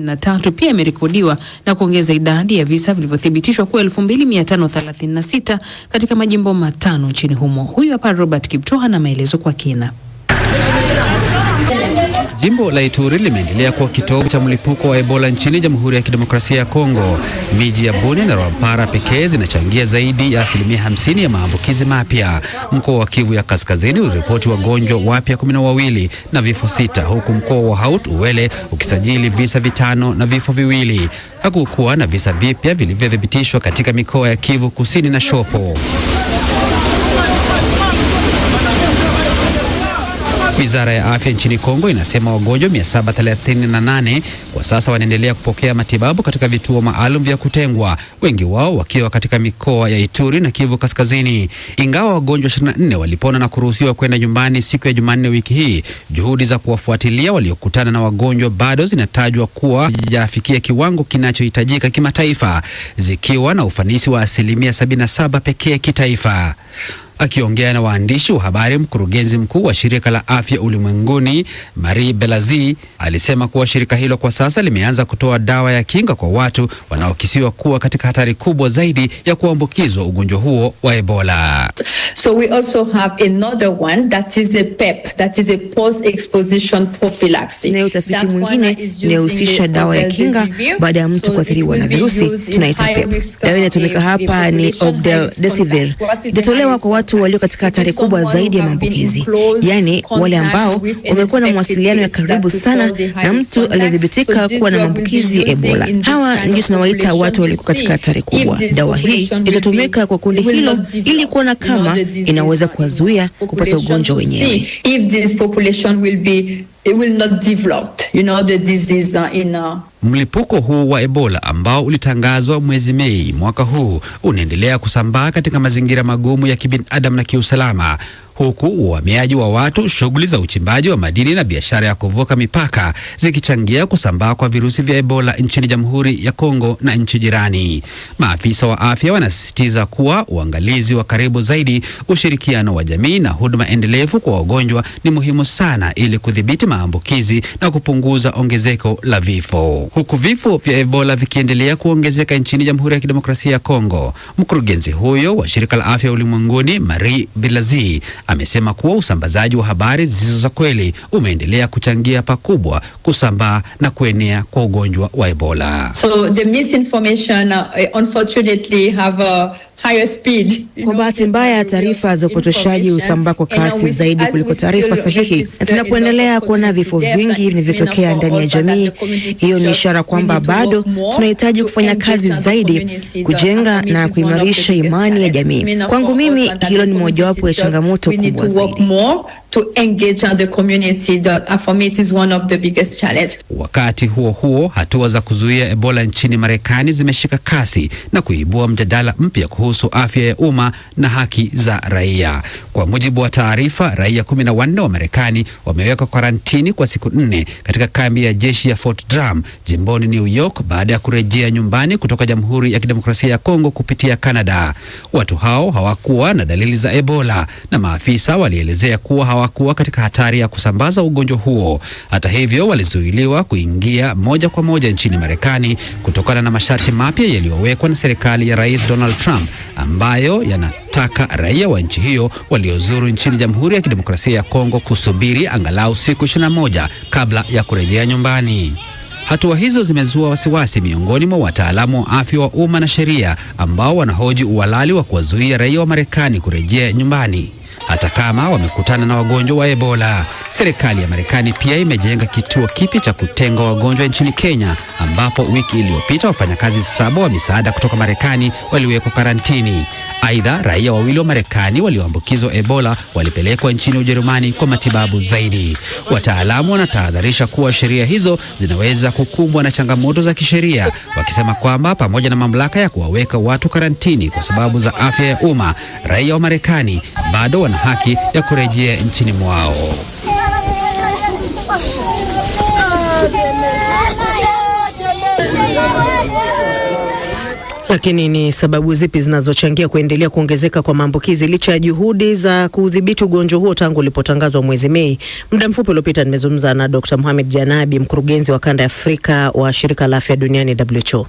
Na tatu pia imerekodiwa na kuongeza idadi ya visa vilivyothibitishwa kuwa 2536 katika majimbo 5 nchini humo. Huyu hapa Robert Kiptoa na maelezo kwa kina. Jimbo la Ituri limeendelea kuwa kitovu cha mlipuko wa Ebola nchini Jamhuri ya Kidemokrasia ya Kongo. Miji ya Bunia na Rwampara pekee zinachangia zaidi ya 50% ya maambukizi mapya. Mkoa wa Kivu ya Kaskazini uliripoti wagonjwa wapya 12 na vifo 6, huku mkoa wa Haut Uele ukisajili visa 5 na vifo 2. Hakukuwa na visa vipya vilivyothibitishwa katika mikoa ya Kivu Kusini na Shopo. Wizara ya Afya nchini Kongo inasema wagonjwa 738 kwa sasa wanaendelea kupokea matibabu katika vituo maalum vya kutengwa, wengi wao wakiwa katika mikoa ya Ituri na Kivu Kaskazini. Ingawa wagonjwa 24 walipona na kuruhusiwa kwenda nyumbani siku ya Jumanne wiki hii, juhudi za kuwafuatilia waliokutana na wagonjwa bado zinatajwa kuwa hazijafikia kiwango kinachohitajika kimataifa, zikiwa na ufanisi wa 77% pekee kitaifa. Akiongea na waandishi wa habari, mkurugenzi mkuu wa shirika la afya ulimwenguni Marie Belazi alisema kuwa shirika hilo kwa sasa limeanza kutoa dawa ya kinga kwa watu wanaokisiwa kuwa katika hatari kubwa zaidi ya kuambukizwa ugonjwa huo wa Ebola. So we also have another one that is a PEP, that is a post-exposition prophylaxis. Na utafiti mwingine inayohusisha dawa ya kinga baada ya mtu kuathiriwa na virusi tunaita PEP. Dawa inayotumika hapa ni Obeldesivir. Itatolewa kwa watu walio katika hatari kubwa zaidi ya maambukizi, yaani wale ambao wamekuwa na mawasiliano ya karibu sana na mtu aliyethibitika kuwa na maambukizi ya Ebola. Hawa ndio tunawaita watu walio katika hatari kubwa. Dawa hii itatumika kwa kundi hilo ili kuona kama inaweza kuwazuia kupata ugonjwa wenyewe. If this population will be, it will not develop, you know, the disease in Mlipuko huu wa Ebola ambao ulitangazwa mwezi Mei mwaka huu unaendelea kusambaa katika mazingira magumu ya kibinadamu na kiusalama, huku uhamiaji wa watu, shughuli za uchimbaji wa madini na biashara ya kuvuka mipaka zikichangia kusambaa kwa virusi vya Ebola nchini Jamhuri ya Kongo na nchi jirani. Maafisa wa afya wanasisitiza kuwa uangalizi wa karibu zaidi, ushirikiano wa jamii na huduma endelevu kwa wagonjwa ni muhimu sana ili kudhibiti maambukizi na kupunguza ongezeko la vifo. Huku vifo vya Ebola vikiendelea kuongezeka nchini Jamhuri ya Kidemokrasia ya Kongo, mkurugenzi huyo wa shirika la afya ulimwenguni Marie Belazi amesema kuwa usambazaji wa habari zisizo za kweli umeendelea kuchangia pakubwa kusambaa na kuenea kwa ugonjwa wa Ebola. So the misinformation unfortunately have a higher speed. Kwa bahati mbaya, taarifa za upotoshaji husambaa kwa kasi zaidi kuliko taarifa sahihi, na tunapoendelea kuona vifo vingi vinavyotokea ndani ya jamii, hiyo ni ishara kwamba bado tunahitaji kufanya kazi zaidi kujenga na kuimarisha imani ya jamii. Kwangu mimi, hilo ni mojawapo ya changamoto kubwa zaidi. To engage the community, that for me it is one of the biggest challenge. Wakati huo huo, hatua za kuzuia Ebola nchini Marekani zimeshika kasi na kuibua mjadala mpya kuhusu afya ya umma na haki za raia. Kwa mujibu wa taarifa, raia 14 wa Marekani wamewekwa karantini kwa siku 4 katika kambi ya jeshi ya Fort Drum jimboni New York baada ya kurejea nyumbani kutoka Jamhuri ya Kidemokrasia ya Kongo kupitia Canada. Watu hao hawakuwa na dalili za Ebola na maafisa walielezea kuwa hawakuwa katika hatari ya kusambaza ugonjwa huo. Hata hivyo, walizuiliwa kuingia moja kwa moja nchini Marekani kutokana na masharti mapya yaliyowekwa na serikali ya Rais Donald Trump ambayo yanataka raia wa nchi hiyo waliozuru nchini Jamhuri ya Kidemokrasia ya Kongo kusubiri angalau siku 21 kabla ya kurejea nyumbani. Hatua hizo zimezua wasiwasi miongoni mwa wataalamu wa afya wa umma na sheria ambao wanahoji uhalali wa kuwazuia raia wa Marekani kurejea nyumbani hata kama wamekutana na wagonjwa wa Ebola. Serikali ya Marekani pia imejenga kituo kipya cha kutenga wagonjwa nchini Kenya, ambapo wiki iliyopita wafanyakazi 7 wa misaada kutoka Marekani waliwekwa karantini. Aidha, raia wawili wa Marekani walioambukizwa Ebola walipelekwa nchini Ujerumani kwa matibabu zaidi. Wataalamu wanatahadharisha kuwa sheria hizo zinaweza kukumbwa na changamoto za kisheria, wakisema kwamba pamoja na mamlaka ya kuwaweka watu karantini kwa sababu za afya ya umma, raia wa Marekani bado wana haki ya kurejea nchini mwao. Lakini ni sababu zipi zinazochangia kuendelea kuongezeka kwa maambukizi licha ya juhudi za kudhibiti ugonjwa huo tangu ulipotangazwa mwezi Mei? Muda mfupi uliopita nimezungumza na Dr. Mohamed Janabi, mkurugenzi wa kanda ya Afrika wa shirika la afya duniani WHO.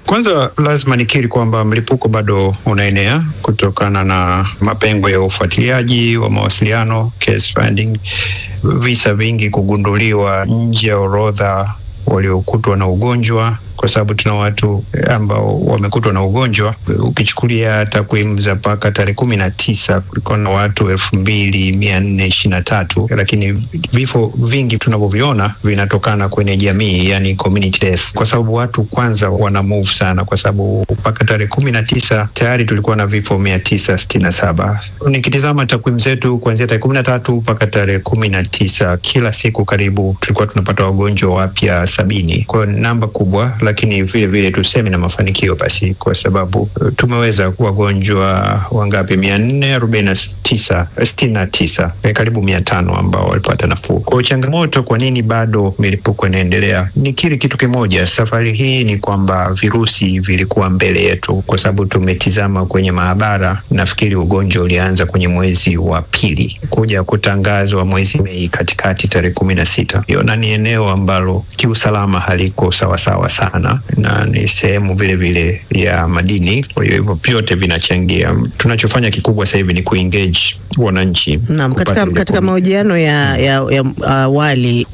Kwanza lazima nikiri kwamba mlipuko bado unaenea kutokana na mapengo ya ufuatiliaji wa mawasiliano, case finding, visa vingi kugunduliwa nje ya orodha waliokutwa na ugonjwa, kwa sababu tuna watu ambao wamekutwa na ugonjwa. Ukichukulia takwimu za mpaka tarehe 19 kulikuwa na watu 2423, lakini vifo vingi tunavyoviona vinatokana kwenye jamii, yani community death, kwa sababu watu kwanza wana move sana, kwa sababu mpaka tarehe 19 tayari tulikuwa na vifo 967. Nikitizama takwimu zetu kuanzia tarehe 13 mpaka tarehe 19, kila siku karibu tulikuwa tunapata wagonjwa wapya 70. Kwa hiyo namba kubwa, lakini vile vile tuseme na mafanikio basi, kwa sababu tumeweza wagonjwa wangapi? 449, 69, karibu 500 ambao walipata nafuu. Kwa hiyo changamoto, kwa nini bado milipuko inaendelea? Nikiri kitu kimoja, safari hii ni kwamba virusi vilikuwa mbele yetu, kwa sababu tumetizama kwenye maabara. Nafikiri ugonjwa ulianza kwenye mwezi wa pili, kuja kutangazwa mwezi Mei katikati, tarehe 16, na ni eneo ambalo kiusalama haliko sawasawa sana, na ni sehemu vile vile ya madini. Kwa hiyo hivyo vyote vinachangia. Tunachofanya kikubwa sasa hivi ni kuengage wananchi. Naam, katika mahojiano ya awali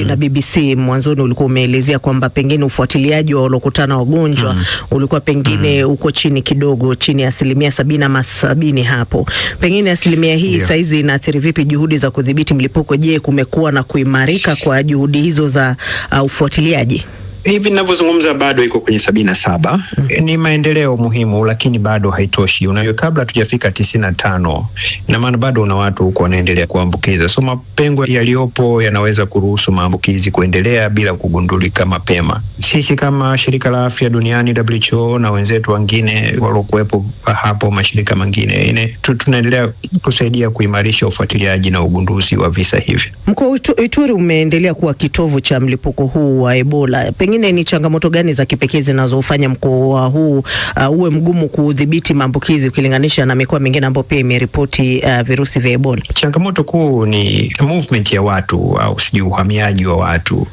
na BBC mwanzoni ulikuwa umeelezea kwamba pengine ufuatiliaji wa waliokutana wagonjwa ulikuwa pengine uko chini kidogo, chini ya 70% ama 70 hapo. Pengine asilimia hii saizi inaathiri vipi juhudi za kudhibiti mlipuko? Je, kumekuwa na kuimarika kwa juhudi hizo za ufuatiliaji? Hivi ninavyozungumza bado iko kwenye 77. Ni maendeleo muhimu, lakini bado haitoshi. Unajua, kabla hatujafika 95, ina maana bado una watu huko wanaendelea kuambukiza, so mapengo yaliyopo yanaweza kuruhusu maambukizi kuendelea bila kugundulika mapema. Sisi kama shirika la afya duniani WHO na wenzetu wengine waliokuwepo hapo, mashirika mengine, tunaendelea kusaidia kuimarisha ufuatiliaji na ugunduzi wa visa hivi. Mkoa wa Ituri umeendelea kuwa kitovu cha mlipuko huu wa Ebola. Pengine ni changamoto gani za kipekee zinazofanya mkoa huu uwe mgumu kudhibiti maambukizi ukilinganisha na mikoa mingine ambayo pia imeripoti virusi vya Ebola? Changamoto kuu ni movement ya watu au sijui uhamiaji wa watu,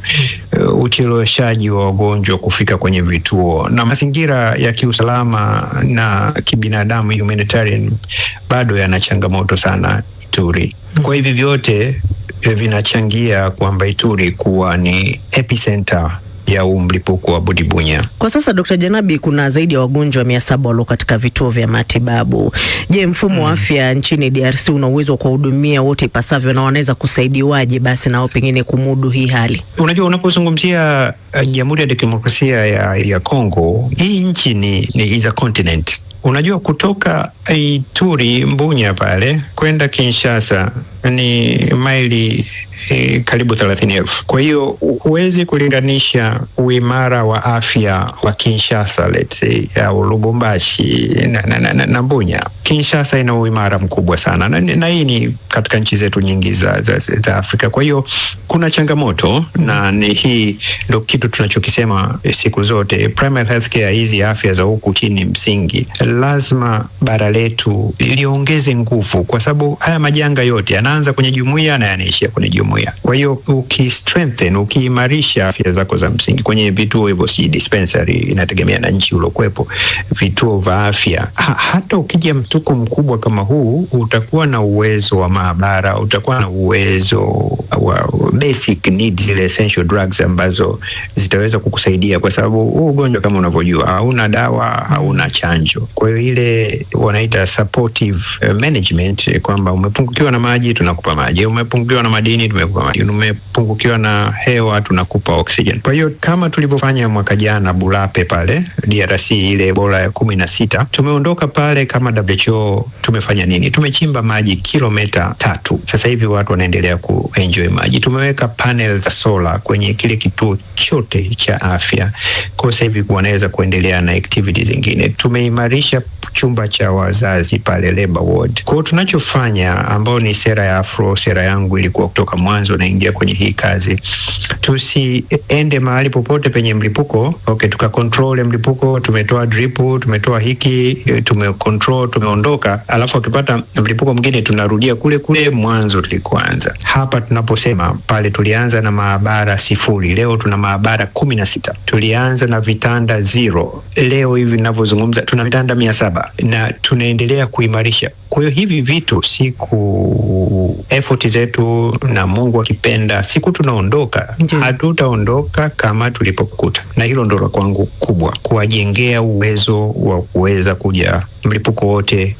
ucheleweshaji wa wagonjwa kufika kwenye vituo na mazingira ya kiusalama na kibinadamu, humanitarian, bado yana changamoto sana Ituri. Kwa hivi vyote vinachangia kwamba Ituri kuwa ni epicenter ya huu mlipuko wa Bundibugyo. Kwa sasa, Dr. Janabi, kuna zaidi ya wagonjwa 700 walio katika vituo vya matibabu. Je, mfumo wa afya nchini DRC una uwezo wa kuwahudumia wote ipasavyo na wanaweza kusaidiwaje basi nao pengine kumudu hii hali? Unajua, unapozungumzia Jamhuri ya Demokrasia ya Kongo, hii nchi ni is a continent. Unajua, kutoka Ituri Mbunya pale kwenda Kinshasa ni maili karibu 30,000. Kwa hiyo huwezi kulinganisha uimara wa afya wa Kinshasa let's say au Lubumbashi na Mbunya. Kinshasa ina uimara mkubwa sana na hii ni katika nchi zetu nyingi za Afrika. Kwa hiyo kuna changamoto na ni hii ndio kitu tunachokisema siku zote, primary healthcare, hizi afya za huku chini msingi, lazima bara letu liongeze nguvu, kwa sababu haya majanga yote yanaanza kwenye jumuiya na yanaishia kwenye jumuiya. Kwa hiyo ukistrengthen, ukiimarisha afya zako za msingi kwenye vituo hivyo, si dispensary, inategemea na nchi uliokuwepo, vituo vya afya, hata ukija mtuko mkubwa kama huu, utakuwa na uwezo wa maabara, utakuwa na uwezo wa basic needs, zile essential drugs ambazo zitaweza kukusaidia, kwa sababu huu ugonjwa kama unavyojua hauna dawa, hauna chanjo. Kwa hiyo ile wanaita supportive management, kwamba umepungukiwa na maji tunakupa maji, umepungukiwa na madini tumekupa maji, umepungukiwa na hewa tunakupa oxygen. Kwa hiyo kama tulivyofanya mwaka jana Bulape pale DRC, ile Ebola ya 16, tumeondoka pale kama WHO. Tumefanya nini? Tumechimba maji kilomita 3. Sasa hivi watu wanaendelea kuenjoy maji. Tumeweka panel za solar kwenye kile kituo chote cha afya, kwa sasa hivi wanaweza kuendelea na activities zingine. Tumeimarisha chumba cha wazazi pale labor ward. Kwa hiyo tunachofanya, ambao ni sera ya Afro, sera yangu ilikuwa kutoka mwanzo naingia kwenye hii kazi, tusiende mahali popote penye mlipuko, okay, tukacontrol mlipuko, tumetoa drip, tumetoa hiki, tumecontrol, tumeondoka, alafu akipata mlipuko mwingine tunarudia kule kule mwanzo tulikoanza. Hapa tunaposema pale tulianza na maabara 0, leo tuna maabara 16. Tulianza na vitanda 0, leo hivi ninavyozungumza tuna vitanda 700 na tunaendelea kuimarisha. Kwa hiyo hivi vitu siku effort zetu na Mungu akipenda, siku tunaondoka, hatutaondoka kama tulipokuta, na hilo ndo la kwangu kubwa, kuwajengea uwezo wa kuweza kuja mlipuko wote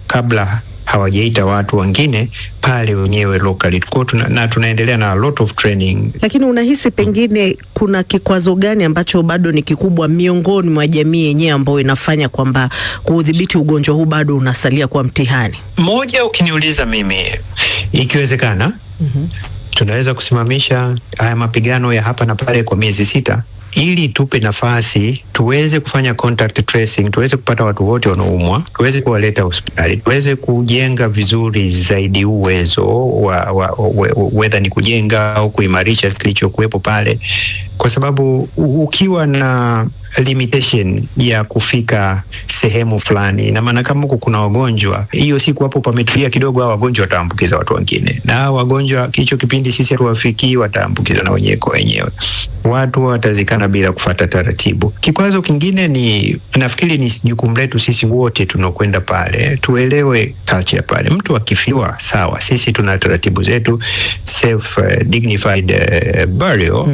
kabla hawajaita watu wengine pale wenyewe locally. Kwa tunaendelea na a lot of training. Lakini unahisi pengine kuna kikwazo gani ambacho bado ni kikubwa miongoni mwa jamii yenyewe ambayo inafanya kwamba kuudhibiti ugonjwa huu bado unasalia kwa mtihani? Moja, ukiniuliza mimi, ikiwezekana tunaweza kusimamisha haya mapigano ya hapa na pale kwa miezi 6 ili tupe nafasi tuweze kufanya contact tracing, tuweze kupata watu wote wanaoumwa, tuweze kuwaleta hospitali, tuweze kujenga vizuri zaidi uwezo wa whether ni kujenga au kuimarisha kilichokuwepo pale, kwa sababu ukiwa na limitation ya kufika sehemu fulani, na maana kama huko kuna wagonjwa, hiyo siku hapo pametulia kidogo, hao wagonjwa wataambukiza watu wengine, na hao wagonjwa hicho kipindi sisi hatuwafikii, wataambukiza na wenyewe kwa wenyewe, watu watazikana bila kufata taratibu. Kikwazo kingine ni nafikiri ni jukumu letu sisi wote tunaokwenda pale tuelewe culture pale. Mtu akifiwa, sawa, sisi tuna taratibu zetu safe, dignified burial,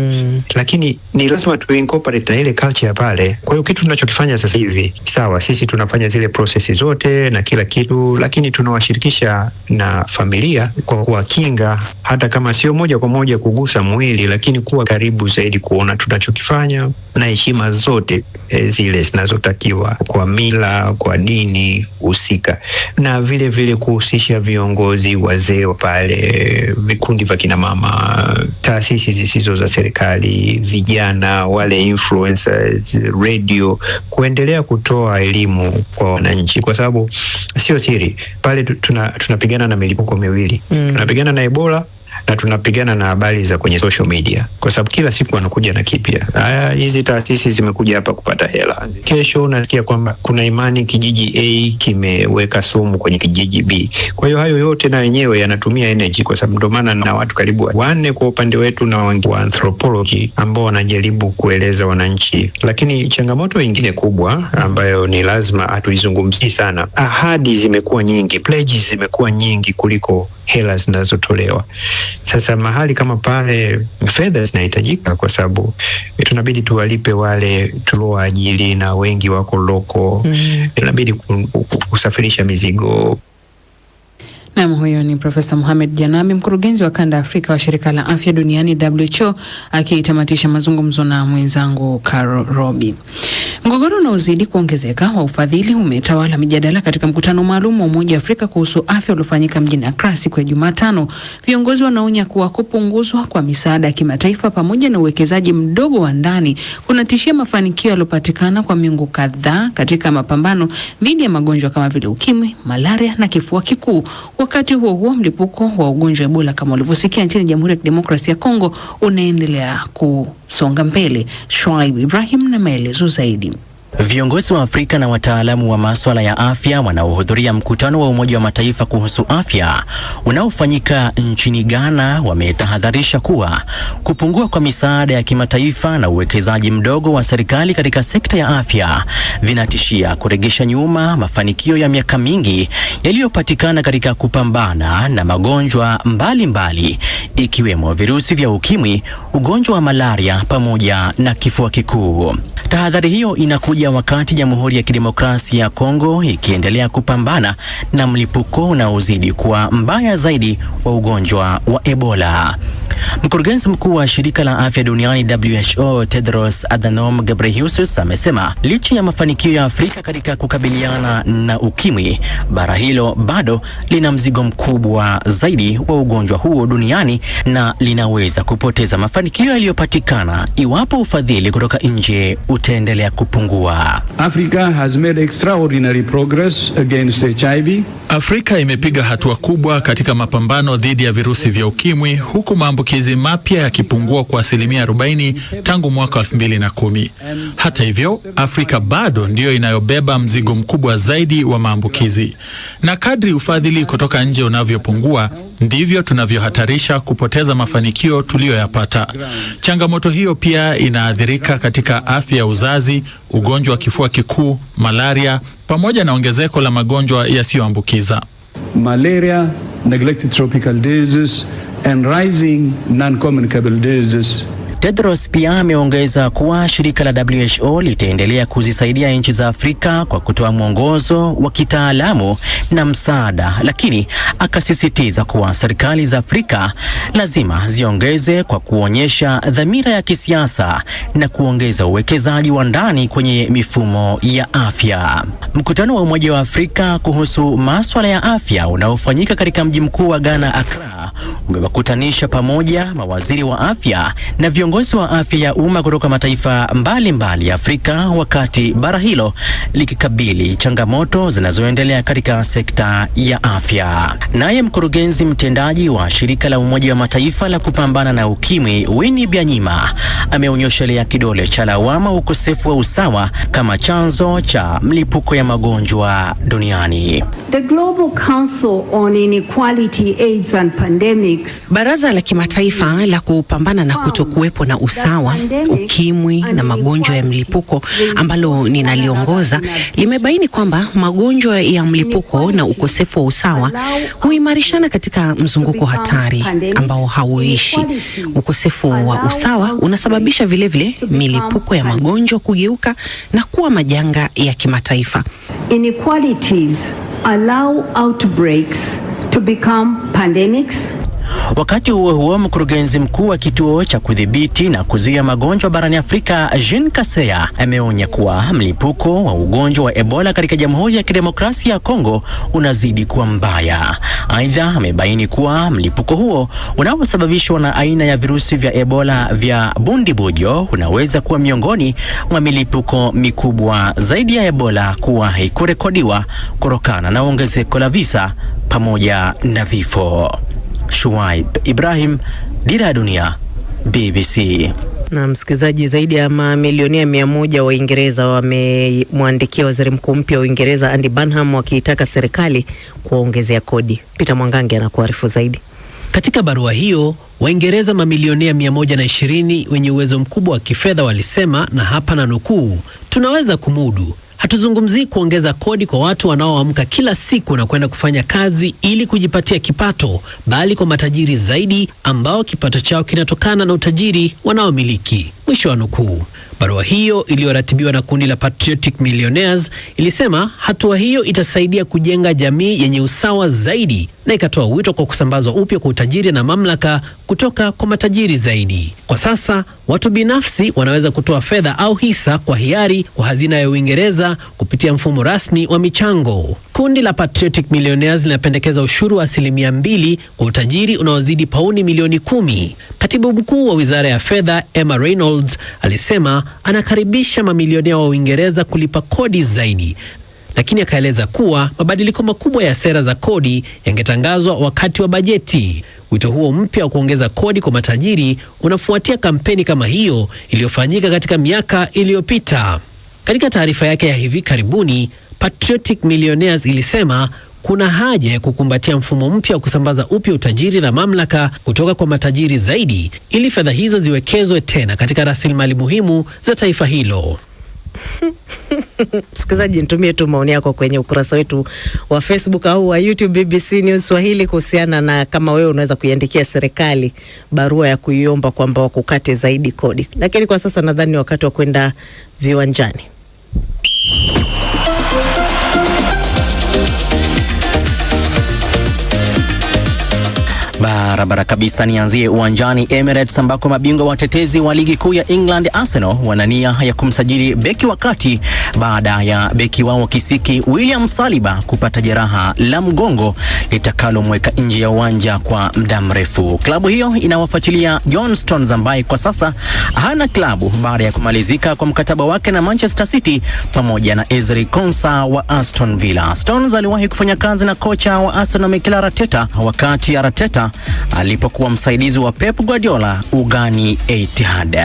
lakini ni lazima tu incorporate na ile culture pale. Kwa hiyo kitu tunachokifanya sasa hivi, sawa, sisi tunafanya zile prosesi zote na kila kitu, lakini tunawashirikisha na familia kwa kuwakinga, hata kama sio moja kwa moja kugusa mwili, lakini kuwa karibu zaidi, kuona tunachokifanya na heshima zote zile zinazotakiwa kwa mila, kwa dini husika, na vile vile kuhusisha viongozi, wazee pale, vikundi vya kina mama, taasisi zisizo za serikali, vijana, wale influencers, radio, kuendelea kutoa elimu kwa wananchi, kwa sababu sio siri pale tunapigana na milipuko miwili. Tunapigana na Ebola na tunapigana na habari za kwenye social media, kwa sababu kila siku wanakuja na kipya. Haya, hizi taasisi zimekuja hapa kupata hela. Kesho unasikia kwamba kuna imani kijiji A kimeweka sumu kwenye kijiji B. Kwa hiyo hayo yote na wenyewe yanatumia energy, kwa sababu ndio maana na watu karibu 4 kwa upande wetu na wa anthropology ambao wanajaribu kueleza wananchi. Lakini changamoto nyingine kubwa ambayo ni lazima hatuizungumzii sana, ahadi zimekuwa nyingi, pledges zimekuwa nyingi kuliko hela zinazotolewa. Sasa mahali kama pale fedha zinahitajika, kwa sababu tunabidi tuwalipe wale tuliowaajiri na wengi wako loko. Inabidi kusafirisha mizigo. Naam, huyo ni Profesa Mohamed Janabi, mkurugenzi wa kanda Afrika wa shirika la afya duniani WHO, akitamatisha mazungumzo na mwenzangu Caro Robi. Mgogoro unaozidi kuongezeka wa ufadhili umetawala mijadala katika mkutano maalum wa Umoja wa Afrika kuhusu afya uliofanyika mjini Accra siku ya Jumatano. Viongozi wanaonya kuwa kupunguzwa kwa misaada ya kimataifa pamoja na uwekezaji mdogo wa ndani kunatishia mafanikio yaliyopatikana kwa miongo kadhaa katika mapambano dhidi ya magonjwa kama vile ukimwi, malaria na kifua kikuu. Wakati huo huo, mlipuko wa ugonjwa wa Ebola kama ulivyosikia nchini Jamhuri ya Kidemokrasia ya Kongo unaendelea kusonga mbele. Shoaib Ibrahim na maelezo zaidi. Viongozi wa Afrika na wataalamu wa masuala ya afya wanaohudhuria mkutano wa Umoja wa Mataifa kuhusu afya unaofanyika nchini Ghana wametahadharisha kuwa kupungua kwa misaada ya kimataifa na uwekezaji mdogo wa serikali katika sekta ya afya vinatishia kuregesha nyuma mafanikio ya miaka mingi yaliyopatikana katika kupambana na magonjwa mbalimbali ikiwemo virusi vya ukimwi, ugonjwa wa malaria pamoja na kifua kikuu. Tahadhari hiyo inakuja wakati Jamhuri ya Kidemokrasia ya Kongo ikiendelea kupambana na mlipuko unaozidi kuwa mbaya zaidi wa ugonjwa wa Ebola. Mkurugenzi mkuu wa shirika la afya duniani WHO Tedros Adhanom Ghebreyesus amesema licha ya mafanikio ya Afrika katika kukabiliana na ukimwi, bara hilo bado lina mzigo mkubwa zaidi wa ugonjwa huo duniani na linaweza kupoteza mafanikio yaliyopatikana iwapo ufadhili kutoka nje utaendelea kupungua. dawa. Africa has made extraordinary progress against HIV. Afrika imepiga hatua kubwa katika mapambano dhidi ya virusi vya ukimwi huku maambukizi mapya yakipungua kwa asilimia 40 tangu mwaka 2010. Hata hivyo, Afrika bado ndiyo inayobeba mzigo mkubwa zaidi wa maambukizi, na kadri ufadhili kutoka nje unavyopungua ndivyo tunavyohatarisha kupoteza mafanikio tuliyoyapata. Changamoto hiyo pia inaathirika katika afya ya uzazi, ugonjwa wa kifua kikuu, malaria pamoja na ongezeko la magonjwa yasiyoambukiza. Malaria, neglected tropical diseases and rising non-communicable diseases. Tedros pia ameongeza kuwa shirika la WHO litaendelea kuzisaidia nchi za Afrika kwa kutoa mwongozo wa kitaalamu na msaada, lakini akasisitiza kuwa serikali za Afrika lazima ziongeze kwa kuonyesha dhamira ya kisiasa na kuongeza uwekezaji wa ndani kwenye mifumo ya afya. Mkutano wa Umoja wa Afrika kuhusu maswala ya afya unaofanyika katika mji mkuu wa Ghana, Accra, umewakutanisha pamoja mawaziri wa afya na viongozi wa afya ya umma kutoka mataifa mbalimbali ya Afrika, wakati bara hilo likikabili changamoto zinazoendelea katika sekta ya afya. Naye mkurugenzi mtendaji wa shirika la Umoja wa Mataifa la kupambana na ukimwi, Winnie Byanyima, ameonyeshelea kidole cha lawama ukosefu wa usawa kama chanzo cha mlipuko ya magonjwa duniani. The Global Council on Inequality, AIDS and Pandemics. Baraza la kimataifa la kupambana na kutokuwepo na usawa, ukimwi na magonjwa ya mlipuko ambalo ninaliongoza limebaini kwamba magonjwa ya mlipuko na ukosefu wa usawa huimarishana katika mzunguko hatari ambao hauishi. Ukosefu wa usawa unasababisha vilevile milipuko ya magonjwa kugeuka na kuwa majanga ya kimataifa. Inequalities allow outbreaks to become pandemics. Wakati huo huo, mkurugenzi mkuu wa kituo cha kudhibiti na kuzuia magonjwa barani Afrika, Jean Kaseya, ameonya kuwa mlipuko wa ugonjwa wa Ebola katika Jamhuri ya Kidemokrasia ya Kongo unazidi kuwa mbaya. Aidha, amebaini kuwa mlipuko huo unaosababishwa na aina ya virusi vya Ebola vya Bundibugyo unaweza kuwa miongoni mwa milipuko mikubwa zaidi ya Ebola kuwahi kurekodiwa kutokana na ongezeko la visa pamoja na vifo. Shuaib Ibrahim, Dira ya Dunia, BBC. Na msikilizaji, zaidi ya mamilionia 100 wa Uingereza wamemwandikia waziri mkuu mpya wa Uingereza Andy Burnham wakiitaka serikali kuwaongezea kodi. Peter Mwangangi anakuarifu zaidi. Katika barua hiyo, Waingereza mamilionea 120 wenye uwezo mkubwa wa kifedha walisema, na hapa na nukuu, tunaweza kumudu. Hatuzungumzii kuongeza kodi kwa watu wanaoamka kila siku na kwenda kufanya kazi ili kujipatia kipato, bali kwa matajiri zaidi ambao kipato chao kinatokana na utajiri wanaomiliki. Mwisho wa nukuu. Barua hiyo iliyoratibiwa na kundi la Patriotic Millionaires ilisema hatua hiyo itasaidia kujenga jamii yenye usawa zaidi na ikatoa wito kwa kusambazwa upya kwa utajiri na mamlaka kutoka kwa matajiri zaidi. Kwa sasa watu binafsi wanaweza kutoa fedha au hisa kwa hiari kwa hazina ya Uingereza kupitia mfumo rasmi wa michango. Kundi la Patriotic Millionaires linapendekeza ushuru wa 2% kwa utajiri unaozidi pauni milioni 10. Katibu mkuu wa wizara ya fedha Emma Reynolds alisema anakaribisha mamilionea wa Uingereza kulipa kodi zaidi, lakini akaeleza kuwa mabadiliko makubwa ya sera za kodi yangetangazwa wakati wa bajeti. Wito huo mpya wa kuongeza kodi kwa matajiri unafuatia kampeni kama hiyo iliyofanyika katika miaka iliyopita. Katika taarifa yake ya hivi karibuni, Patriotic Millionaires ilisema kuna haja ya kukumbatia mfumo mpya wa kusambaza upya utajiri na mamlaka kutoka kwa matajiri zaidi ili fedha hizo ziwekezwe tena katika rasilimali muhimu za taifa hilo. Msikilizaji, nitumie tu maoni yako kwenye ukurasa wetu wa Facebook au wa YouTube BBC News Swahili kuhusiana na kama wewe unaweza kuiandikia serikali barua ya kuiomba kwamba wakukate zaidi kodi. Lakini kwa sasa nadhani ni wakati wa kwenda viwanjani. Barabara kabisa. Nianzie uwanjani Emirates ambako mabingwa watetezi wa ligi kuu ya England Arsenal wana nia ya kumsajili beki wa kati baada ya beki wao kisiki William Saliba kupata jeraha la mgongo litakalomweka nje ya uwanja kwa muda mrefu. Klabu hiyo inawafuatilia John Stones ambaye kwa sasa hana klabu baada ya kumalizika kwa mkataba wake na Manchester City pamoja na Ezri Konsa wa Aston Villa. Stones aliwahi kufanya kazi na kocha wa Arsenal Mikel Arteta wakati Arteta alipokuwa msaidizi wa Pep Guardiola ugani Etihad.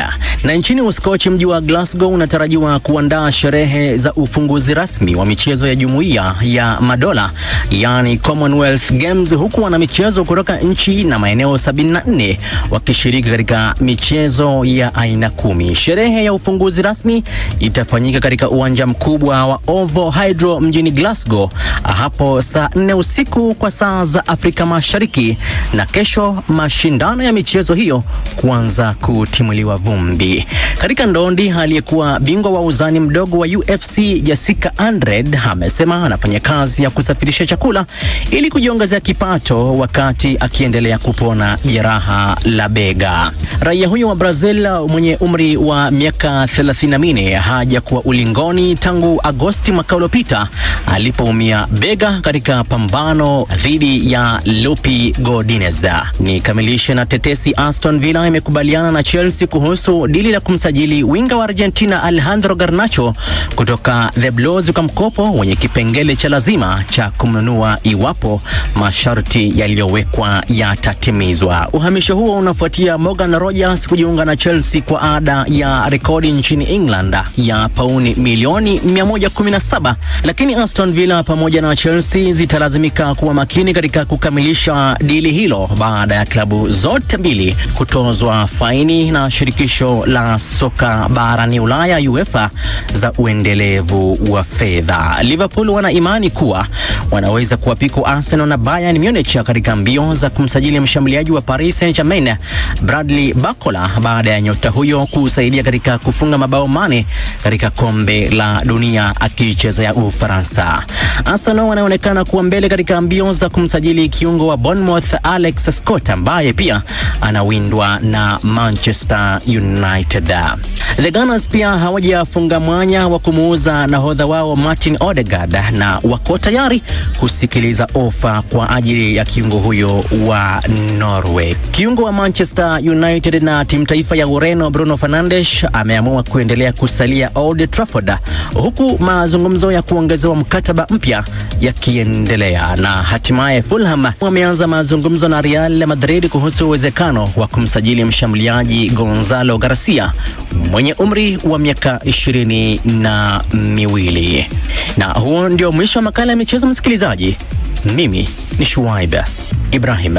Na nchini Uskochi, mji wa Glasgow unatarajiwa kuandaa sherehe za ufunguzi rasmi wa michezo ya Jumuiya ya Madola, yani Commonwealth Games, huku wanamichezo kutoka nchi na maeneo 74 wakishiriki katika michezo ya aina 10. Sherehe ya ufunguzi rasmi itafanyika katika uwanja mkubwa wa Ovo Hydro mjini Glasgow hapo saa 4 usiku kwa saa za Afrika Mashariki, na kesho mashindano ya michezo hiyo kuanza kutimuliwa vumbi. Katika ndondi, aliyekuwa bingwa wa uzani mdogo wa UFC Jessica Andrade amesema anafanya kazi ya kusafirisha chakula ili kujiongezea kipato wakati akiendelea kupona jeraha la bega. Raia huyo wa Brazil mwenye umri wa miaka 34 hajakuwa ulingoni tangu Agosti mwaka uliopita alipoumia bega katika pambano dhidi ya Lupi Godinez. Nikamilishe na tetesi, Aston Villa imekubaliana na Chelsea kuhusu dili la kumsajili winga wa Argentina Alejandro Garnacho kutoka The Blues kwa mkopo wenye kipengele cha lazima cha kumnunua iwapo masharti yaliyowekwa yatatimizwa. Uhamisho huo unafuatia Morgan Rogers kujiunga na Chelsea kwa ada ya rekodi nchini England ya pauni milioni 117, lakini Aston Villa pamoja na Chelsea zitalazimika kuwa makini katika kukamilisha dili hilo baada ya klabu zote mbili kutozwa faini na shirikisho la soka barani Ulaya UEFA za uendelevu wa fedha. Liverpool wana imani kuwa wanaweza kuwapiku Arsenal na Bayern Munich katika mbio za kumsajili mshambuliaji wa Paris Saint-Germain Bradley Barcola baada ya nyota huyo kusaidia katika kufunga mabao 8 katika kombe la dunia akichezea Ufaransa. Arsenal wanaonekana kuwa mbele katika mbio za kumsajili kiungo wa Bournemouth Alex Scott ambaye pia anawindwa na Manchester United. The Gunners pia hawajafunga mwanya wa kumuuza nahodha wao Martin Odegaard na wako tayari kusikiliza ofa kwa ajili ya kiungo huyo wa Norway. Kiungo wa Manchester United na timu taifa ya Ureno Bruno Fernandes ameamua kuendelea kusalia Old Trafford huku mazungumzo ya kuongezewa mkataba mpya yakiendelea, na hatimaye Fulham wameanza mazungumzo na Real Madrid kuhusu uwezekano wa kumsajili mshambuliaji Gonzalo Garcia mwenye umri wa miaka 22. Na huo ndio mwisho wa makala ya michezo, msikilizaji. Mimi ni Shuaib Ibrahim.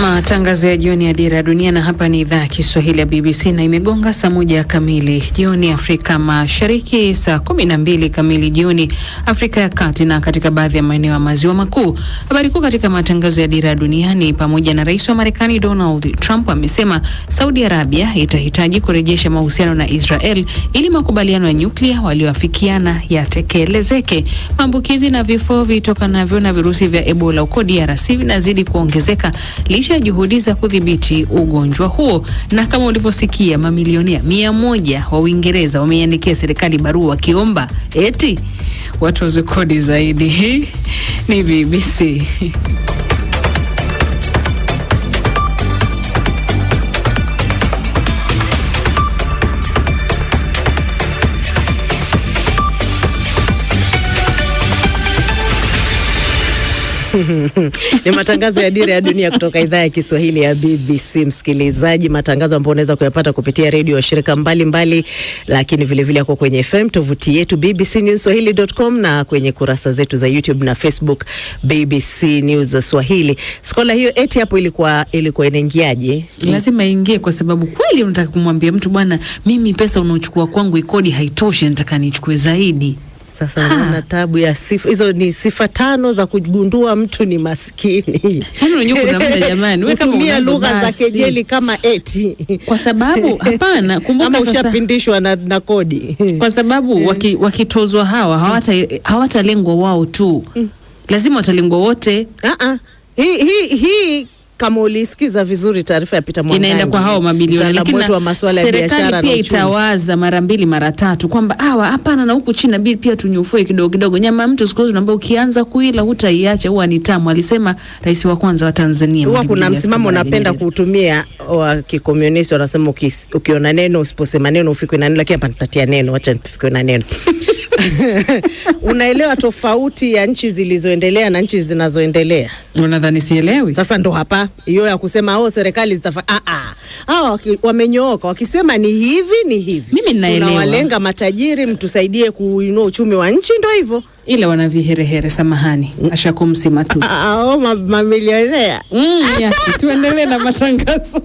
Matangazo ya jioni ya Dira ya Dunia, na hapa ni idhaa ya Kiswahili ya BBC na imegonga saa 1 kamili jioni Afrika Mashariki, saa 12 kamili jioni Afrika ya Kati na katika baadhi ya maeneo ya Maziwa Makuu. Habari kuu katika matangazo ya Dira ya Dunia ni pamoja na Rais wa Marekani Donald Trump amesema Saudi Arabia itahitaji kurejesha mahusiano na Israel ili makubaliano ya nyuklia walioafikiana yatekelezeke. Maambukizi na vifo vitokanavyo na virusi vya Ebola huko DRC vinazidi kuongezeka licha ya juhudi za kudhibiti ugonjwa huo. Na kama ulivyosikia, mamilionea 100 wa Uingereza wameiandikia serikali barua wakiomba eti watoze kodi zaidi. Hii ni BBC. Ni matangazo ya Dira ya Dunia kutoka idhaa ya Kiswahili ya BBC, msikilizaji, matangazo ambayo unaweza kuyapata kupitia redio ya shirika mbalimbali mbali, lakini vilevile yako kwenye FM, tovuti yetu bbcnewsswahili.com na kwenye kurasa zetu za YouTube na Facebook BBC News Swahili. Skola hiyo eti hapo ilikuwa inaingiaje? Lazima ingie kwa sababu kweli unataka kumwambia mtu bwana, mimi pesa unaochukua kwangu ikodi haitoshi, nataka nichukue zaidi. Sasa unaona tabu ya sifa hizo, ni sifa tano za kugundua mtu ni maskini. Yaani unajua kuna muda jamani, wewe kama Kutumia unazo lugha za basi. kejeli kama eti Kwa sababu hapana, kumbuka ama sasa ushapindishwa na kodi. Kwa sababu wakitozwa hawa hawatalengwa wao tu, lazima watalengwa wote. Hii kama ulisikiza vizuri taarifa ya Peter Mwangangi, Inaenda kwa hao mabilioni, mtaalamu lakini wetu wa masuala ya serikali biashara na pia uchumi. itawaza mara mbili mara tatu kwamba hawa hapana, na huku chini inabidi pia tunyufue kidogo kidogo. Nyama ya mtu siku hizi unaambia ukianza kuila hutaiacha, huwa ni tamu, alisema rais wa kwanza wa Tanzania Huwa Mwalimu kuna Julius msimamo Kambarage napenda Nyerere. kuutumia wa kikomunisti, wanasema ukiona neno usiposema neno ufikwe na neno, lakini hapa nitatia neno, wacha nifikwe na neno. Unaelewa tofauti ya nchi zilizoendelea na nchi zinazoendelea? Unadhani sielewi? Sasa ndo hapa hiyo ya kusema oh, serikali zitafa hawa wamenyooka, wakisema ni hivi ni hivi. Mimi ninaelewa. Tunawalenga matajiri, mtusaidie kuinua uchumi wa nchi, ndo hivyo. Ila wana viherehere, samahani, ashakumsi matusi. Mamilionea. Tuendelee na matangazo.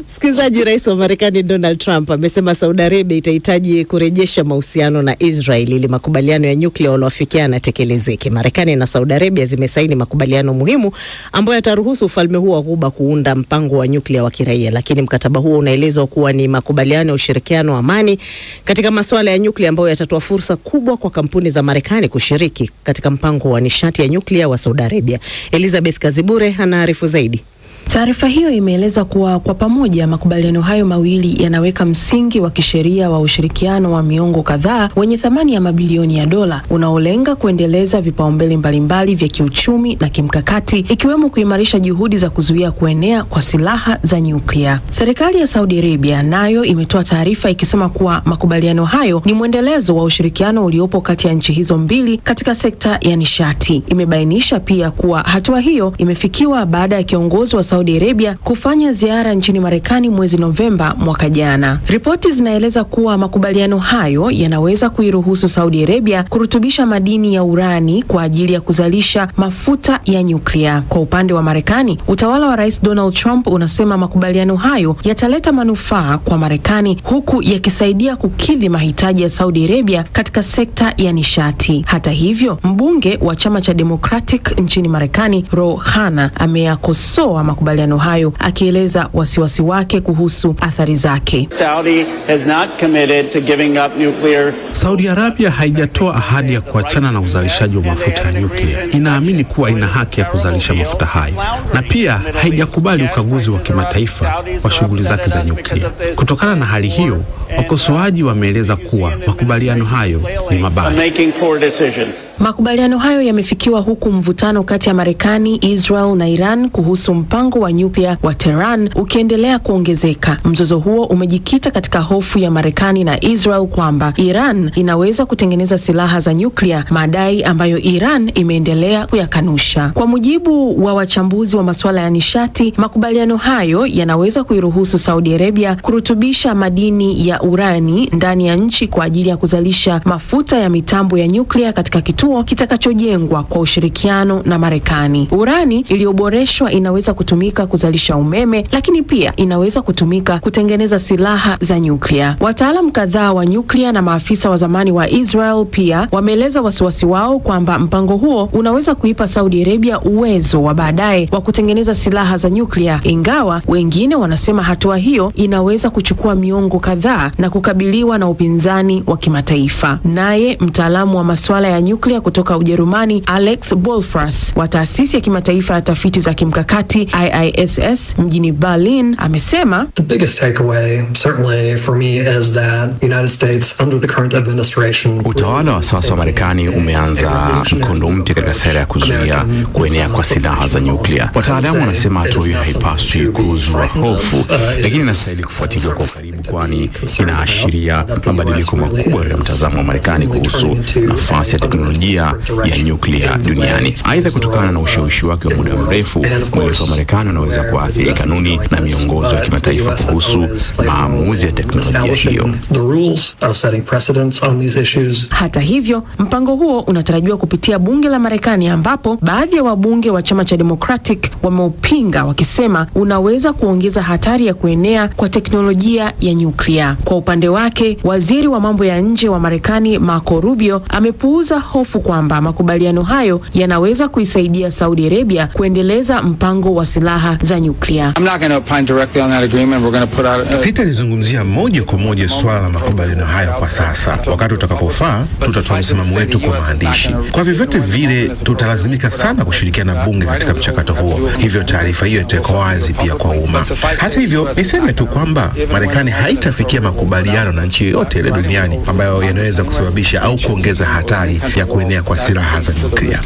Msikilizaji, rais wa Marekani Donald Trump amesema Saudi Arabia itahitaji kurejesha mahusiano na Israel ili makubaliano ya nyuklia walioafikiana yatekelezeke. Marekani na Saudi Arabia zimesaini makubaliano muhimu ambayo yataruhusu ufalme huo wa Ghuba kuunda mpango wa nyuklia wa kiraia, lakini mkataba huo unaelezwa kuwa ni makubaliano ya ushirikiano wa amani katika masuala ya nyuklia ambayo yatatoa fursa kubwa kwa kampuni za Marekani kushiriki katika mpango wa nishati ya nyuklia wa Saudi Arabia. Elizabeth Kazibure anaarifu zaidi. Taarifa hiyo imeeleza kuwa kwa pamoja makubaliano hayo mawili yanaweka msingi wa kisheria wa ushirikiano wa miongo kadhaa wenye thamani ya mabilioni ya dola unaolenga kuendeleza vipaumbele mbalimbali vya kiuchumi na kimkakati ikiwemo kuimarisha juhudi za kuzuia kuenea kwa silaha za nyuklia. Serikali ya Saudi Arabia nayo imetoa taarifa ikisema kuwa makubaliano hayo ni mwendelezo wa ushirikiano uliopo kati ya nchi hizo mbili katika sekta ya nishati. Imebainisha pia kuwa hatua hiyo imefikiwa baada ya kiongozi wa Saudi Arabia kufanya ziara nchini Marekani mwezi Novemba mwaka jana. Ripoti zinaeleza kuwa makubaliano hayo yanaweza kuiruhusu Saudi Arabia kurutubisha madini ya urani kwa ajili ya kuzalisha mafuta ya nyuklia. Kwa upande wa Marekani, utawala wa Rais Donald Trump unasema makubaliano hayo yataleta manufaa kwa Marekani huku yakisaidia kukidhi mahitaji ya Saudi Arabia katika sekta ya nishati. Hata hivyo, mbunge wa chama cha Democratic nchini Marekani, Ro Khanna, ameyakosoa makubaliano hayo akieleza wasiwasi wake kuhusu athari zake. Saudi has not committed to giving up nuclear. Saudi Arabia haijatoa ahadi ya kuachana na uzalishaji wa mafuta ya nyuklia. Inaamini kuwa ina haki ya kuzalisha mafuta hayo, na pia haijakubali ukaguzi wa kimataifa wa shughuli zake za nyuklia. Kutokana na hali hiyo, wakosoaji wameeleza kuwa makubaliano hayo ni mabaya. Making poor decisions. Makubaliano hayo yamefikiwa huku mvutano kati ya Marekani, Israel na Iran kuhusu mpango wa nyuklia wa Tehran ukiendelea kuongezeka. Mzozo huo umejikita katika hofu ya Marekani na Israel kwamba Iran inaweza kutengeneza silaha za nyuklia, madai ambayo Iran imeendelea kuyakanusha. Kwa mujibu wa wachambuzi wa masuala ya nishati, makubaliano hayo yanaweza kuiruhusu Saudi Arabia kurutubisha madini ya urani ndani ya nchi kwa ajili ya kuzalisha mafuta ya mitambo ya nyuklia katika kituo kitakachojengwa kwa ushirikiano na Marekani. Urani iliyoboreshwa inaweza kutumika kuzalisha umeme, lakini pia inaweza kutumika kutengeneza silaha za nyuklia. Wataalamu kadhaa wa nyuklia na maafisa wa zamani wa Israel pia wameeleza wasiwasi wao kwamba mpango huo unaweza kuipa Saudi Arabia uwezo wa baadaye wa kutengeneza silaha za nyuklia, ingawa wengine wanasema hatua hiyo inaweza kuchukua miongo kadhaa na kukabiliwa na upinzani wa kimataifa. Naye mtaalamu wa masuala ya nyuklia kutoka Ujerumani, Alex Bolfras wa taasisi ya kimataifa ya tafiti za kimkakati IISS mjini Berlin amesema The biggest takeaway, certainly for me, is that the United States under the current administration. Utawala wa sasa wa Marekani umeanza mkondo mpya katika sera ya kuzuia kuenea kwa silaha za nyuklia. Wataalamu wanasema hatua hiyo haipaswi kuzua hofu, lakini inastahili kufuatiliwa kwa ukaribu, kwani inaashiria mabadiliko makubwa katika mtazamo wa Marekani kuhusu nafasi ya teknolojia ya nyuklia duniani. Aidha, kutokana na ushawishi wake wa muda mrefu, mwelekeo wa Marekani Marekani wanaweza kuathiri kanuni na miongozo ya kimataifa kuhusu maamuzi ya teknolojia hiyo. The rules of setting precedents on these issues. Hata hivyo, mpango huo unatarajiwa kupitia bunge la Marekani ambapo baadhi ya wabunge wa chama cha Democratic wameupinga wakisema unaweza kuongeza hatari ya kuenea kwa teknolojia ya nyuklia. Kwa upande wake, waziri wa mambo ya nje wa Marekani Marco Rubio amepuuza hofu kwamba makubaliano hayo yanaweza kuisaidia Saudi Arabia kuendeleza mpango wa silaha za nyuklia. Sitalizungumzia moja kwa moja suala la makubaliano hayo kwa sasa. Wakati utakapofaa, tutatoa msimamo wetu kwa maandishi. Kwa vyovyote vile, tutalazimika sana kushirikiana na bunge katika mchakato huo, hivyo taarifa hiyo itawekwa wazi pia kwa umma. Hata hivyo, niseme tu kwamba Marekani haitafikia makubaliano na nchi yoyote ile duniani ambayo yanaweza kusababisha au kuongeza hatari ya kuenea kwa silaha za nyuklia.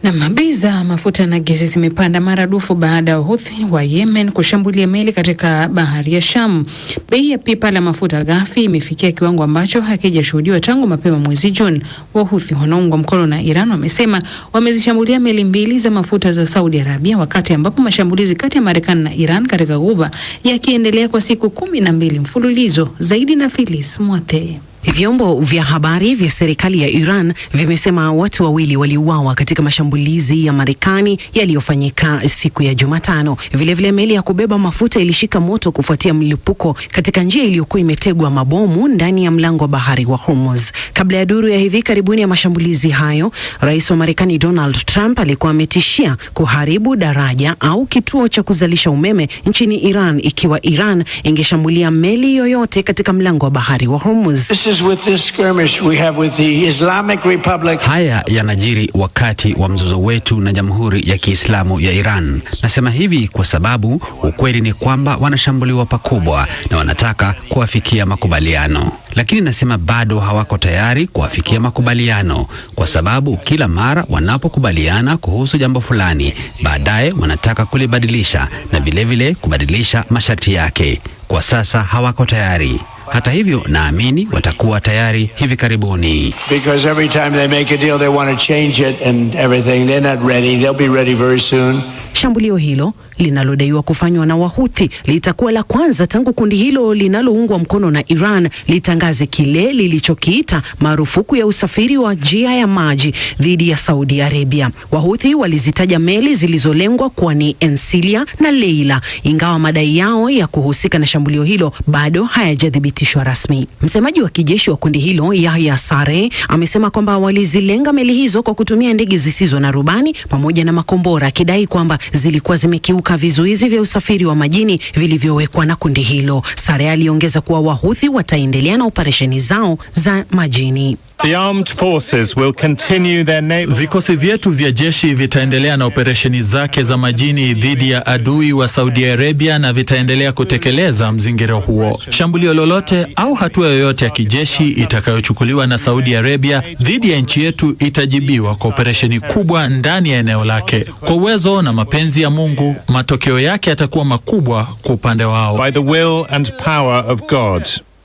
Nam, bei za mafuta na gesi zimepanda maradufu baada ya Wahuthi wa Yemen kushambulia meli katika bahari ya Sham. Bei ya pipa la mafuta ghafi imefikia kiwango ambacho hakijashuhudiwa tangu mapema mwezi Juni. Wahuthi wanaoungwa mkono na Iran wamesema wamezishambulia meli mbili za mafuta za Saudi Arabia, wakati ambapo mashambulizi kati ya Marekani na Iran katika Ghuba yakiendelea kwa siku 12 mfululizo. Zaidi na Phyllis Mwate. Vyombo vya habari vya serikali ya Iran vimesema watu wawili waliuawa katika mashambulizi ya Marekani yaliyofanyika siku ya Jumatano. Vilevile, meli ya kubeba mafuta ilishika moto kufuatia mlipuko katika njia iliyokuwa imetegwa mabomu ndani ya mlango wa bahari wa Hormuz. Kabla ya duru ya hivi karibuni ya mashambulizi hayo, rais wa Marekani Donald Trump alikuwa ametishia kuharibu daraja au kituo cha kuzalisha umeme nchini Iran ikiwa Iran ingeshambulia meli yoyote katika mlango wa bahari wa Hormuz. With this skirmish we have with the Islamic Republic. Haya yanajiri wakati wa mzozo wetu na Jamhuri ya Kiislamu ya Iran. Nasema hivi kwa sababu ukweli ni kwamba wanashambuliwa pakubwa na wanataka kuafikia makubaliano, lakini nasema bado hawako tayari kuafikia makubaliano, kwa sababu kila mara wanapokubaliana kuhusu jambo fulani, baadaye wanataka kulibadilisha na vilevile kubadilisha masharti yake. Kwa sasa hawako tayari. Hata hivyo, naamini watakuwa tayari hivi karibuni. Because every time they make a deal they want to change it and everything. They're not ready. They'll be ready very soon. Shambulio hilo linalodaiwa kufanywa na Wahuthi litakuwa la kwanza tangu kundi hilo linaloungwa mkono na Iran litangaze kile lilichokiita marufuku ya usafiri wa njia ya maji dhidi ya Saudi Arabia. Wahuthi walizitaja meli zilizolengwa kuwa ni Ensilia na Leila, ingawa madai yao ya kuhusika na shambulio hilo bado hayajathibitishwa rasmi. Msemaji wa kijeshi wa kundi hilo Yahya Sare amesema kwamba walizilenga meli hizo kwa kutumia ndege zisizo na rubani pamoja na makombora, akidai kwamba zilikuwa zimekiuka vizuizi vya usafiri wa majini vilivyowekwa na kundi hilo. Sare aliongeza kuwa Wahuthi wataendelea na operesheni zao za majini. The armed forces will continue their naval... Vikosi vyetu vya jeshi vitaendelea na operesheni zake za majini dhidi ya adui wa Saudi Arabia na vitaendelea kutekeleza mzingiro huo. Shambulio lolote au hatua yoyote ya kijeshi itakayochukuliwa na Saudi Arabia dhidi ya nchi yetu itajibiwa kwa operesheni kubwa ndani ya eneo lake. Kwa uwezo na mapenzi ya Mungu, matokeo yake yatakuwa makubwa kwa upande wao. By the will and power of God.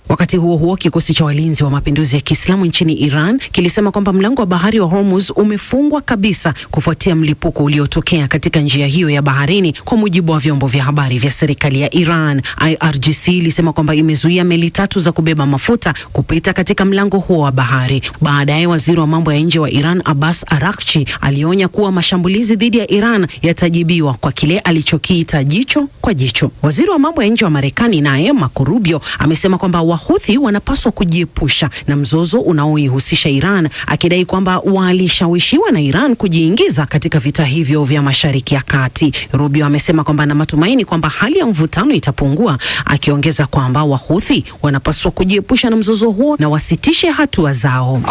Wakati huo huo, kikosi cha walinzi wa mapinduzi ya Kiislamu nchini Iran kilisema kwamba mlango wa bahari wa Hormuz umefungwa kabisa kufuatia mlipuko uliotokea katika njia hiyo ya baharini, kwa mujibu wa vyombo vya habari vya serikali ya Iran. IRGC ilisema kwamba imezuia meli tatu za kubeba mafuta kupita katika mlango huo wa bahari. Baadaye, waziri wa mambo ya nje wa Iran Abbas Araghchi alionya kuwa mashambulizi dhidi ya Iran yatajibiwa kwa kile alichokiita jicho kwa jicho. Waziri wa mambo ya nje wa Marekani naye Marco Rubio amesema kwamba Wahuthi wanapaswa kujiepusha na mzozo unaoihusisha Iran, akidai kwamba walishawishiwa na Iran kujiingiza katika vita hivyo vya Mashariki ya Kati. Rubio amesema kwamba ana matumaini kwamba hali ya mvutano itapungua, akiongeza kwamba Wahuthi wanapaswa kujiepusha na mzozo huo na wasitishe hatua zao.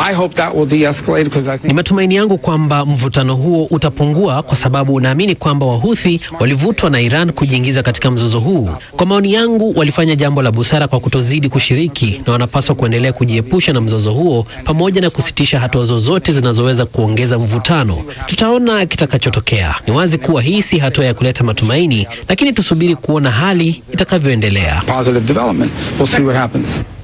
Ni matumaini yangu kwamba mvutano huo utapungua kwa sababu naamini kwamba Wahuthi walivutwa na Iran kujiingiza katika mzozo huu. Kwa maoni yangu, walifanya jambo la busara kwa kutozidi kushiriki na wanapaswa kuendelea kujiepusha na mzozo huo pamoja na kusitisha hatua zozote zinazoweza kuongeza mvutano. Tutaona kitakachotokea. Ni wazi kuwa hii si hatua ya kuleta matumaini, lakini tusubiri kuona hali itakavyoendelea.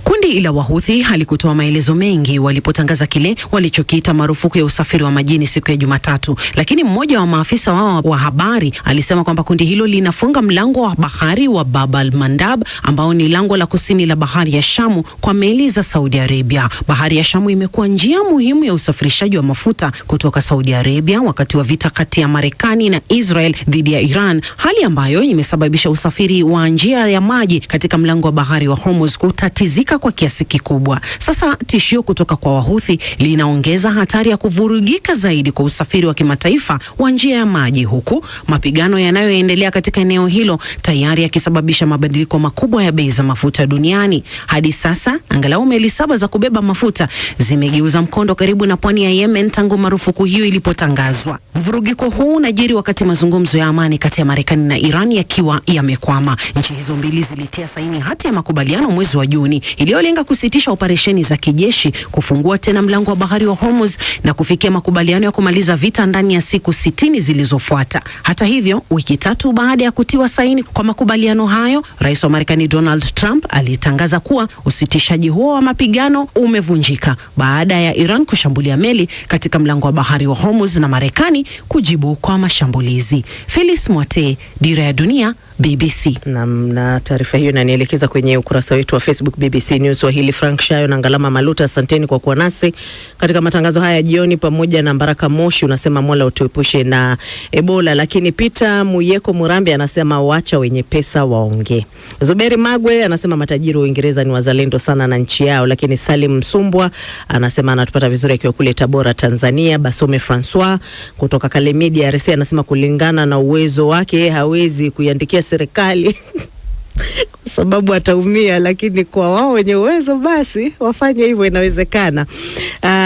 Kundi Kundi la Wahuthi halikutoa maelezo mengi walipotangaza kile walichokiita marufuku ya usafiri wa majini siku ya Jumatatu, lakini mmoja wa maafisa wao wa habari alisema kwamba kundi hilo linafunga mlango wa bahari wa Bab al Mandab ambao ni lango la kusini la bahari ya Shamu kwa meli za Saudi Arabia. Bahari ya Shamu imekuwa njia muhimu ya usafirishaji wa mafuta kutoka Saudi Arabia wakati wa vita kati ya Marekani na Israel dhidi ya Iran, hali ambayo imesababisha usafiri wa njia ya maji katika mlango wa bahari wa Hormuz kutatizika kwa kiasi kikubwa. Sasa tishio kutoka kwa Wahuthi linaongeza hatari ya kuvurugika zaidi kwa usafiri wa kimataifa wa njia ya maji, huku mapigano yanayoendelea katika eneo hilo tayari yakisababisha mabadiliko makubwa ya bei za mafuta duniani. Hadi sasa angalau meli 7 za kubeba mafuta zimegeuza mkondo karibu na pwani ya Yemen tangu marufuku hiyo ilipotangazwa. Mvurugiko huu unajiri wakati mazungumzo ya amani kati ya Marekani na Iran yakiwa yamekwama. Nchi hizo mbili zilitia saini hati ya makubaliano mwezi wa Juni iliyolenga kusitisha operesheni za kijeshi, kufungua tena mlango wa bahari wa Hormuz na kufikia makubaliano ya kumaliza vita ndani ya siku 60 zilizofuata. Hata hivyo, wiki 3 baada ya kutiwa saini kwa makubaliano hayo, Rais wa Marekani Donald Trump alitangaza kuwa usitishaji huo wa mapigano umevunjika baada ya Iran kushambulia meli katika mlango wa bahari wa Hormuz na Marekani kujibu kwa mashambulizi. Phyllis Mwate, Dira ya Dunia, BBC. Na taarifa hiyo inanielekeza kwenye ukurasa wetu wa Facebook BBC News Swahili. Frank Shayo na Ngalama Maluta, asanteni kwa kuwa nasi katika matangazo haya jioni, pamoja na Mbaraka Moshi unasema Mola utuepushe na Ebola, lakini Peter Muyeko Murambi anasema wacha wenye pesa waongee. Zuberi Magwe anasema matajiri wa Uingereza ni wazalendo sana na nchi yao, lakini Salim Msumbwa anasema anatupata vizuri akiwa kule Tabora, Tanzania. Basome Francois kutoka Kalemi DRC anasema kulingana na uwezo wake hawezi kuiandikia serikali kwa sababu ataumia, lakini kwa wao wenye uwezo basi wafanye hivyo, inawezekana.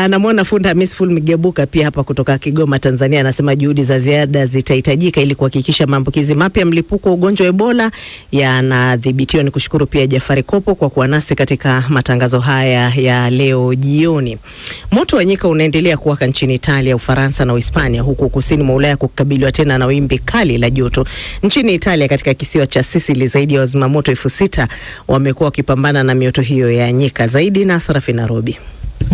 Namwona Funda Hamis Ful Migebuka pia hapa kutoka Kigoma, Tanzania, anasema juhudi za ziada zitahitajika ili kuhakikisha maambukizi mapya mlipuko wa ugonjwa wa Ebola yanadhibitiwa. Ni kushukuru pia Jafari Kopo kwa kuwa nasi katika matangazo haya ya leo jioni. Moto wa nyika unaendelea kuwaka nchini Italia, Ufaransa na Uhispania, huku kusini mwa Ulaya kukabiliwa tena na wimbi kali la joto. Nchini Italia, katika kisiwa cha Sicily, zaidi ya wazima moto 6,000 wamekuwa wakipambana na mioto hiyo ya nyika. Zaidi na Sarafina Robi.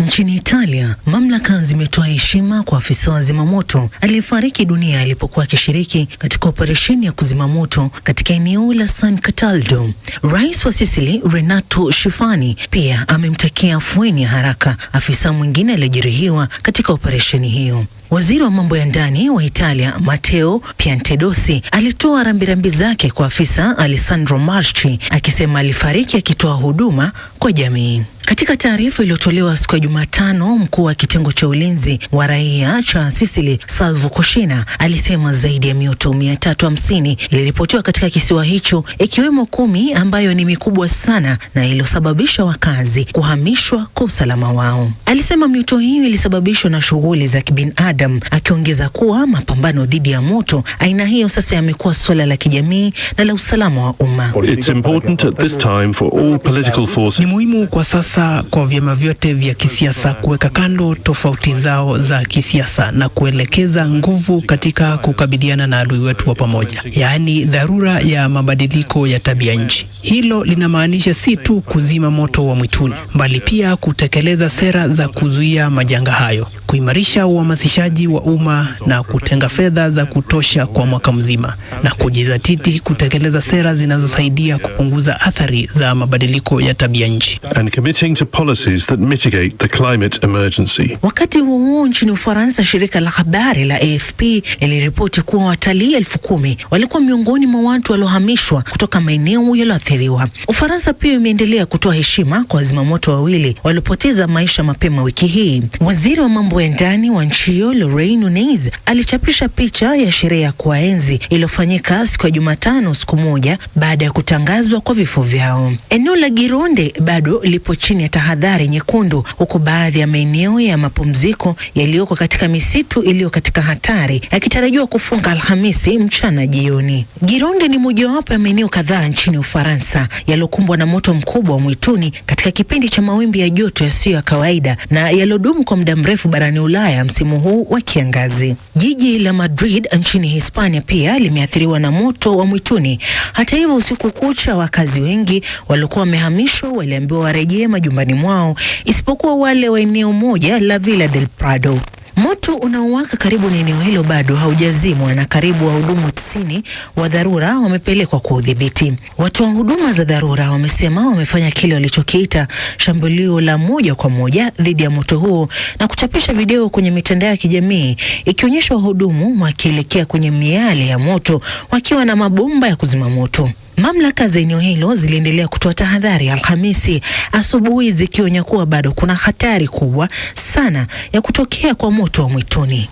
Nchini Italia, mamlaka zimetoa heshima kwa afisa wa zimamoto aliyefariki dunia alipokuwa akishiriki katika operesheni ya kuzima moto katika eneo la San Cataldo. Rais wa Sicily Renato Schifani pia amemtakia afueni ya haraka afisa mwingine aliyejeruhiwa katika operesheni hiyo. Waziri wa mambo ya ndani wa Italia Matteo Piantedosi alitoa rambirambi zake kwa afisa Alessandro Marchi akisema alifariki akitoa huduma kwa jamii. Katika taarifa iliyotolewa siku ya Jumatano, mkuu wa kitengo cha ulinzi wa raia cha Sicily Salvo Koshina alisema zaidi ya mioto 350 iliripotiwa katika kisiwa hicho, ikiwemo 10 ambayo ni mikubwa sana na iliyosababisha wakazi kuhamishwa kwa usalama wao. Alisema mioto hiyo ilisababishwa na shughuli za kibinadamu, akiongeza kuwa mapambano dhidi ya moto aina hiyo sasa yamekuwa suala la kijamii na la usalama wa umma. It's important at this time for all political forces. Ni muhimu kwa sasa kwa vyama vyote vya kisiasa kuweka kando tofauti zao za kisiasa na kuelekeza nguvu katika kukabiliana na adui wetu wa pamoja, yaani dharura ya mabadiliko ya tabia nchi. Hilo linamaanisha si tu kuzima moto wa mwituni, bali pia kutekeleza sera za kuzuia majanga hayo, kuimarisha uhamasishaji wa umma na kutenga fedha za kutosha kwa mwaka mzima, na kujizatiti kutekeleza sera zinazosaidia kupunguza athari za mabadiliko ya tabia nchi. And committing to policies that mitigate the climate emergency. Wakati huo huo, nchini Ufaransa, shirika la habari la AFP liliripoti kuwa watalii 10,000 walikuwa miongoni mwa watu waliohamishwa kutoka maeneo yaliyoathiriwa. Ufaransa pia imeendelea kutoa heshima kwa wazimamoto wawili waliopoteza maisha mapema wiki hii. Waziri wa mambo ya ndani wa nchi hiyo Lorraine Nunez alichapisha picha ya sherehe ya kuwaenzi iliyofanyika siku ya Jumatano, siku moja baada ya kutangazwa kwa vifo vyao. Eneo la Gironde bado lipo chini ya tahadhari nyekundu, huku baadhi ya maeneo ya mapumziko yaliyoko katika misitu iliyo katika hatari yakitarajiwa kufunga Alhamisi mchana jioni. Gironde ni mojawapo ya maeneo kadhaa nchini Ufaransa yaliyokumbwa na moto mkubwa wa mwituni katika kipindi cha mawimbi ya joto yasiyo ya kawaida na yaliyodumu kwa muda mrefu barani Ulaya msimu huu wa kiangazi. Jiji la Madrid nchini Hispania pia limeathiriwa na moto wa mwituni. Hata hivyo, usiku kucha wakazi wengi waliokuwa wamehamishwa waliambiwa warejee majumbani majumbani mwao isipokuwa wale wa eneo moja la Villa del Prado. Moto unaowaka karibu na eneo hilo bado haujazimwa na karibu wahudumu 90 wa dharura wamepelekwa kwa udhibiti. Watoa huduma za dharura wamesema wamefanya kile walichokiita shambulio la moja kwa moja dhidi ya moto huo na kuchapisha video kwenye mitandao ya kijamii ikionyesha wahudumu wakielekea kwenye miale ya moto wakiwa na mabomba ya kuzima moto. Mamlaka za eneo hilo ziliendelea kutoa tahadhari Alhamisi asubuhi zikionya kuwa bado kuna hatari kubwa sana ya kutokea kwa moto wa mwituni.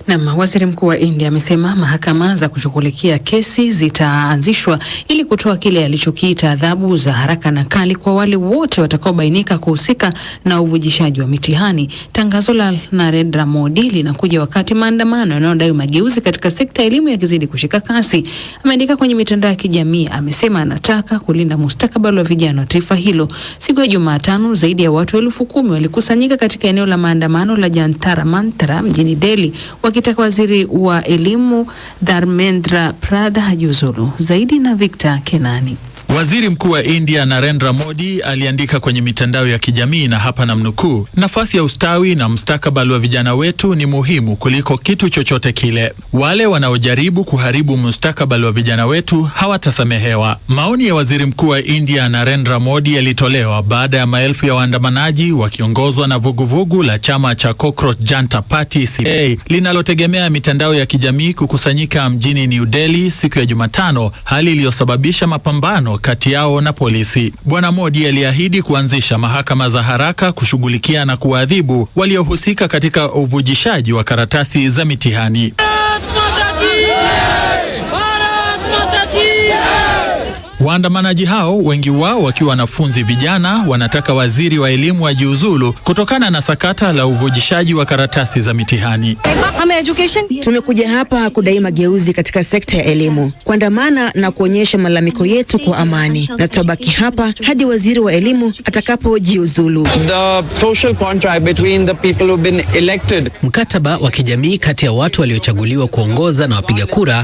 Naam, waziri mkuu wa India amesema mahakama za kushughulikia kesi zitaanzishwa ili kutoa kile alichokiita adhabu za haraka na kali kwa wale wote watakaobainika kuhusika na uvujishaji wa mitihani. Tangazo la Narendra Modi linakuja wakati maandamano yanayodai mageuzi katika sekta ya elimu yakizidi kushika kasi. Ameandika kwenye mitandao ya kijamii, amesema anataka kulinda mustakabali wa vijana wa taifa hilo. Siku ya Jumatano, zaidi ya watu 10,000 walikusanyika katika eneo la maandamano la Jantara Mantra mjini Delhi wakitaka waziri wa elimu Dharmendra Pradhan ajiuzulu. Zaidi na Victor Kenani. Waziri Mkuu wa India Narendra Modi aliandika kwenye mitandao ya kijamii na hapa namnukuu, nafasi ya ustawi na mustakabali wa vijana wetu ni muhimu kuliko kitu chochote kile. Wale wanaojaribu kuharibu mustakabali wa vijana wetu hawatasamehewa. Maoni ya Waziri Mkuu wa India Narendra Modi yalitolewa baada ya maelfu ya waandamanaji wakiongozwa na vuguvugu la chama cha Cockroach Janta Party CA linalotegemea mitandao ya kijamii kukusanyika mjini New Delhi siku ya Jumatano, hali iliyosababisha mapambano kati yao na polisi. Bwana Modi aliahidi kuanzisha mahakama za haraka kushughulikia na kuwaadhibu waliohusika katika uvujishaji wa karatasi za mitihani. Waandamanaji hao, wengi wao wakiwa wanafunzi vijana, wanataka waziri wa elimu ajiuzulu kutokana na sakata la uvujishaji wa karatasi za mitihani. Tumekuja hapa kudai mageuzi katika sekta ya elimu, kuandamana na kuonyesha malalamiko yetu kwa amani, na tutabaki hapa hadi waziri wa elimu atakapojiuzulu. Mkataba wa kijamii kati ya watu waliochaguliwa kuongoza na wapiga kura